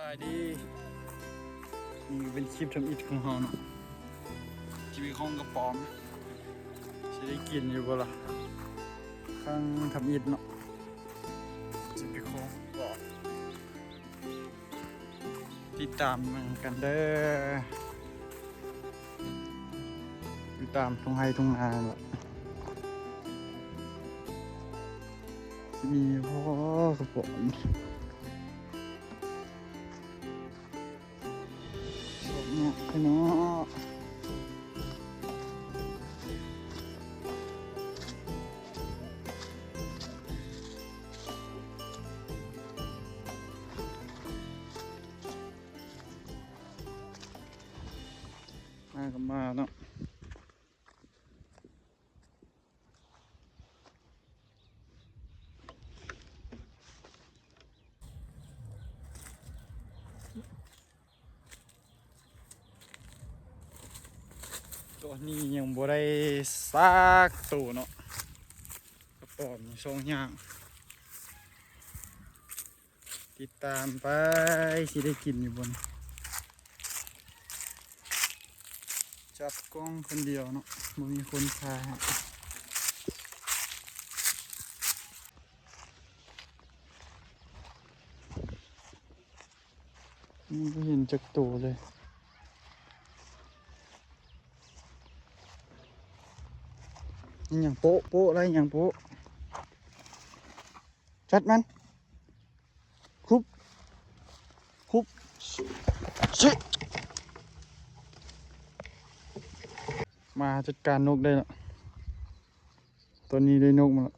ສະບາຍດີ ນີ້ເປັນຄລິບທຳອິດຂອງເຮົາເນາະ ຊີວິດຂອງກະປອມ ຊິໄດ້ກິນຢູ່ບໍ່ລະ ຄັ້ງທຳອິດເນາະ ຊິໄປຂໍບອກ ຕິດຕາມນຳກັນເດີ ຢູ່ຕາມທົ່ງໄຮ່ທົ່ງນາແຫຼະ ຊິມີບໍ່ກະປອມ ເນາະ ເນາະ. ມາກໍມາເນາະ ຕອນນີ້ຍັງບໍ່ໄດ້ສັກໂຕເນາະ ກະປອມນີ້ສອງຢ່າງ ຕິດຕາມໄປ ຊິໄດ້ກິນຢູ່ບໍ່ນີ້ ຈັບກ້ອງຄົນດຽວເນາະ ບໍ່ມີຄົນຖ່າຍໃຫ້ ຍັງບໍ່ເຫັນຈັກໂຕເລີຍ ອີຫຍັງໂປະ ໂປະ ໄດ້ອີຫຍັງໂປະ ຈັດມັນ ຄຸບ ຄຸບ ຊິ ມາຈັດການນົກໄດ້ລະ ຕອນນີ້ໄດ້ນົກມາລະ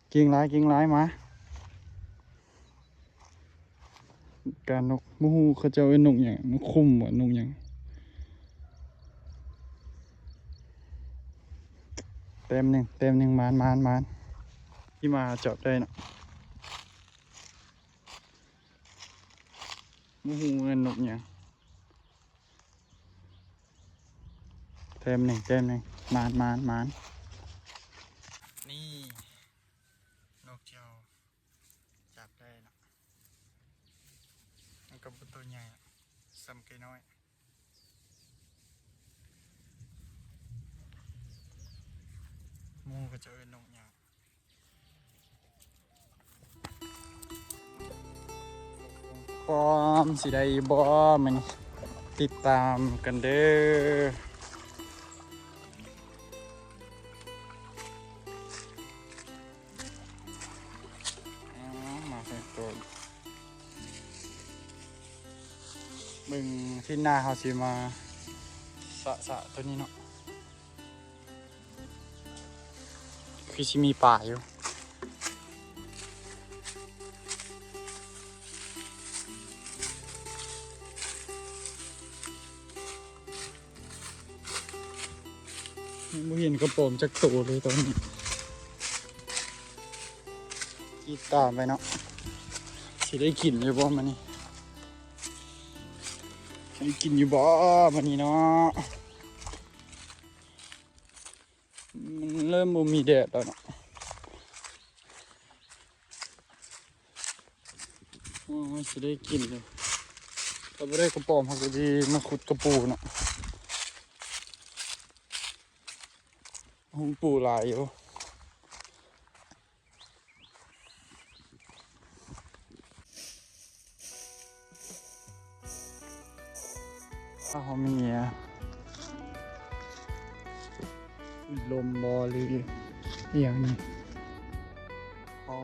ເກັ່ງຫຼາຍ ເກັ່ງຫຼາຍ ມາ ການນົກ ບໍ່ຮູ້ເຂົາເຈົ້າເອີ້ນນົກຫຍັງ ນົກຂຸມບໍ ນົກຫຍັງ ແຕ້ມໜຶ່ງ ແຕ້ມໜຶ່ງ ໝານ ໝານ ໝານ ທີ່ມາຈັບໄດ້ເນາະ ບໍ່ຮູ້ເອີ້ນນົກຫຍັງ ແຕ້ມໜຶ່ງ ແຕ້ມໜຶ່ງ ໝານ ໝານ ໝານ ນີ້ ນົກທີ່ເຮົາຈັບໄດ້ເນາະ ມັນກໍບໍ່ໂຕໃຫຍ່ ສ່ຳໄກ່ນ້ອຍ ໝູ່ເຂົາເຈົ້າເອີ້ນນົກຫຍັງ ປ້ອມຊິໄດ້ຢູ່ບໍ່ມື້ນີ້ ຕິດຕາມກັນເດີ ອືມ ມາໃສ່ໂຕ ເບິ່ງທີໜ້າເຮົາຊິມາສະ ສະໂຕນີ້ເນາະ. ຄືຊິມີປາຢູ່ ຍັງບໍ່ເຫັນກະປອມຈັກໂຕເລີຍຕອນນີ້ ຕິດຕາມໄປເນາະ ຊິໄດ້ກິນຢູ່ບໍ່ມື້ນີ້ ຊິໄດ້ກິນຢູ່ບໍ່ມື້ນີ້ເນາະ. ມັນເລີ່ມບໍ່ມີແດດແລ້ວເນາະ ໂອ້ຍ ຊິໄດ້ກິນຢູ່ ຖ້າບໍ່ໄດ້ກະປອມ ເຮົາກໍຊິມາຂຸດກະປູເນາະ ຫຸງປູຫຼາຍຢູ່. ເຮົາມີ ລົມບໍ່ ຫຼື ອີ່ຫຍັງນີ້ ເຂົາ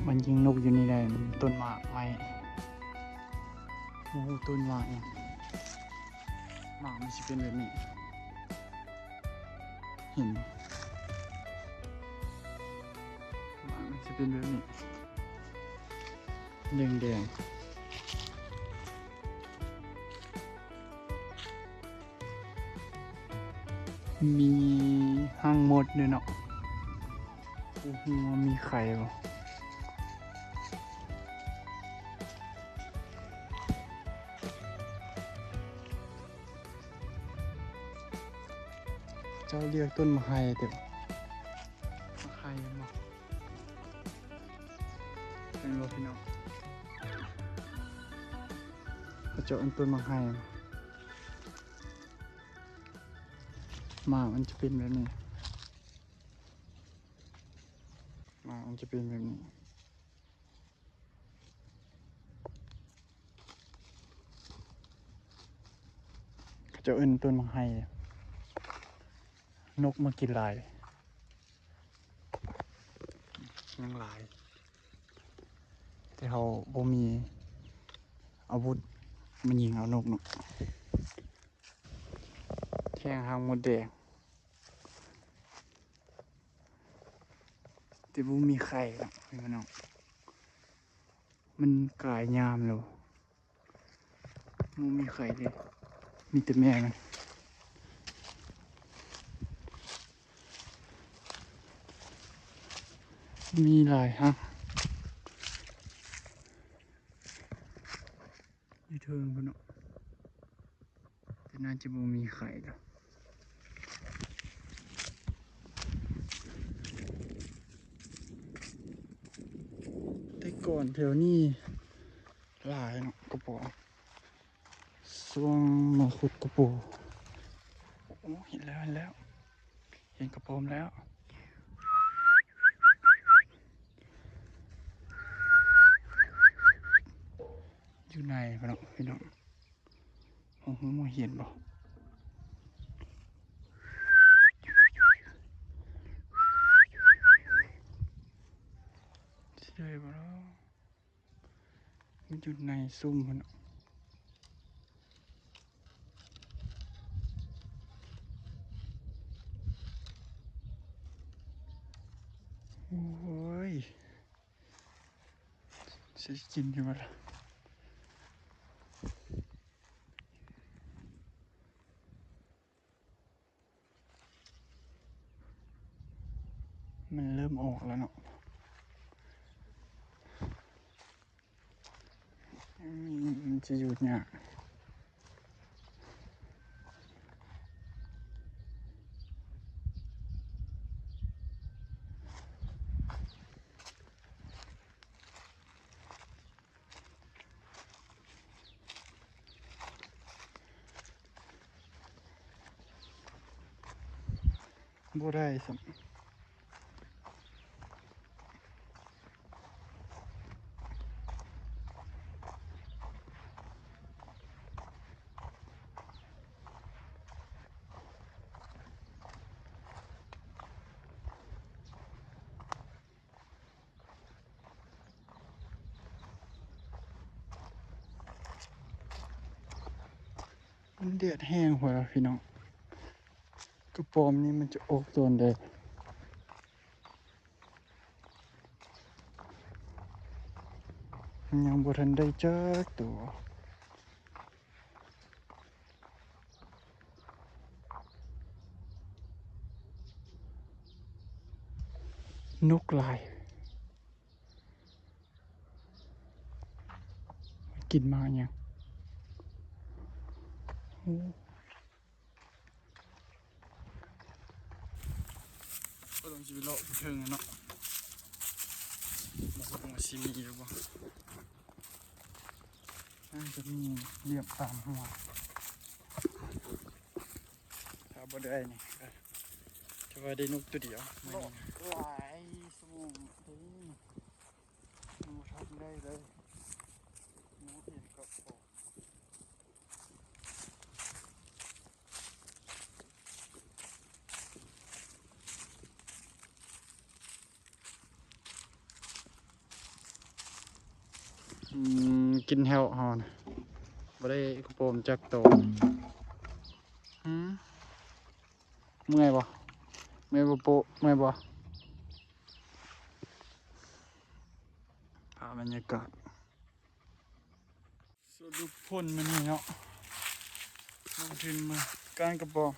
ມາຍິງນົກຢູ່ນີ້ແຫຼະ ຕົ້ນໝາກໄມ້ ບໍ່ຮູ້ຕົ້ນໝາກຫຍັງ ໝາກມັນຊິເປັນແບບນີ້. ເຫັນບໍ່ ມັນຊິເປັນແບບນີ້ ແດງໆ ມີຮັງມົດດ້ວຍເນາະ. ບໍ່ຮູ້ວ່າມີໄຂ່ບໍ່ ເຈົ້າລຽກຕົ້ນໝາກໄຮເດ້ ໝາກໄຮແມ່ນບໍ່ ໄຮ ເຫັນບໍ່ພີ່ນ້ອງ? ເຂົາເຈົ້າເອີ້ນຕົ້ນໝາກໄຮ. ໝາກມັນຈະເປັນແບບນີ້ ໝາກມັນຈະເປັນແບບນີ້. ເຂົາເຈົ້າເອີ້ນຕົ້ນໝາກໄຮ. ນົກມາກິນຫຼາຍ ຍັງຫຼາຍ ແຕ່ເຮົາບໍ່ມີອາວຸດມາຍິງເອົານົກເນາະ. ແທງຫາງມົດແດງ ແຕ່ບໍ່ມີໄຂ່ເນາະພີ່ນ້ອງ. ມັນກາຍຍາມແລ້ວ ບໍ່ມີໄຂ່ເລີຍ ມີແຕ່ແມ່ມັນ. ມີຫຼາຍຫາງ ຢູ່ເທິງພຸ້ນເນາະ ແຕ່ໜ້າຈະບໍ່ມີໄຂ່ດອກ. ແຕ່ກ່ອນແຖວນີ້ຫຼາຍເນາະ ກະປອມ ຊ່ວງມາຂຸດກະປອມ. ໂອ້ ເຫັນແລ້ວ ເຫັນແລ້ວ ເຫັນກະປອມແລ້ວ ຢູ່ໃນພຸ້ນເນາະພີ່ນ້ອງ. ໂອ້ໂຫ ມອງເຫັນບໍ່? ຊິໄດ້ບໍ່ເນາະ? ມັນຢູ່ໃນຊຸ່ມພຸ້ນເນາະ. ໂອ້ຍ ຊິກິນຢູ່ບໍ່ລະ? ມັນເລີ່ມອອກແລ້ວເນາະ. ອືມ ມັນຈະຢູ່ຍາກ. ບໍ່ໄດ້ຊ້ຳ. ມັນແດດແຮງໂພດລະພີ່ນ້ອງ. ກະປອມນີ້ມັນຈະອອກຕອນໃດ? ມັນຍັງບໍ່ທັນໄດ້ຈັກໂຕ. ນົກຫຼາຍ. ກິນໝາກຫຍັງ? ໂອ້ ກໍຕ້ອງຊິໄປເລາະຢູ່ເທິງເນາະ ມາເບິ່ງວ່າຊິມີຫຼືບໍ່. ໜ້າຈະມີລຽບຕາມຫົວ ຖ້າບໍ່ໄດ້ນີ້ ຖືວ່າໄດ້ນົກໂຕດຽວມື້ນີ້. ຫຼາຍຊົ່ວໂມງເລີຍ ບໍ່ທັນໄດ້ເລີຍ ບໍ່ເຫັນກະປອມ. ອືມ ກິນແລ້ວເຮົານະ ບໍ່ໄດ້ກະປອມຈັກໂຕ. ຫື ເມື່ອຍບໍ່? ເມື່ອຍບໍ່ໂປະ? ເມື່ອຍບໍ່? ພາບບັນຍາກາດ ສະຫຼຸບຜົນມື້ນີ້ເນາະ ລົງທຶນມາກ້ານກະປອມ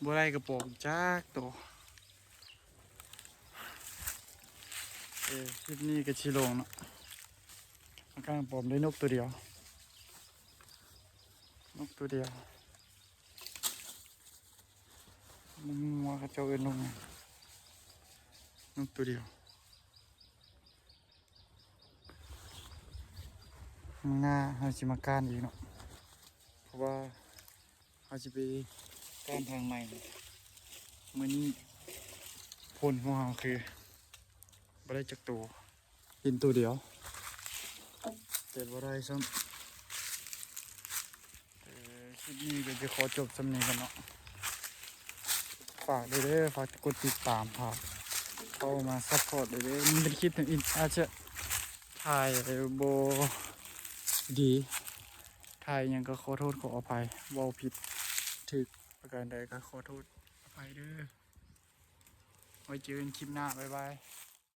ບໍ່ໄດ້ກະປອມຈັກໂຕ. ເອີ ຄລິບນີ້ກໍຊິລົງເນາະ ມາກ້ານກະປອມໄດ້ນົກໂຕດຽວ ນົກໂຕດຽວ. ໝູເຂົາເຈົ້າເອີ້ນນົກຫຍັງ? ນົກໂຕດຽວ. ມື້ໜ້າເຮົາຊິມາກ້ານອີກເນາະ ເພາະວ່າເຮົາຊິໄປກ້ານທາງໃໝ່. ມື້ນີ້ຜົນຂອງເຮົາຄືບໍ່ໄດ້ຈັກໂຕ ເຫັນໂຕດຽວ ແຕ່ບໍ່ໄດ້ຊ້ຳ. ເອີ ຄລິບນີ້ກໍຈະຂໍຈົບສ່ຳນີ້ກ່ອນເນາະ. ຝາກເດີ ເດີ ຝາກກົດຕິດຕາມ ຝາກເຂົ້າມາຊັບພອດເດີ ເດີ. ມັນເປັນຄລິບທຳອິດ ອາດຈະຖ່າຍບໍ່ດີ ຖ່າຍຫຍັງກໍຂໍໂທດຂໍອະໄພ ເວົ້າຜິດຖືກປະການໃດກໍຂໍໂທດອະໄພເດີ. ໄວ້ເຈີກັນຄລິບໜ້າ ບາຍບາຍ.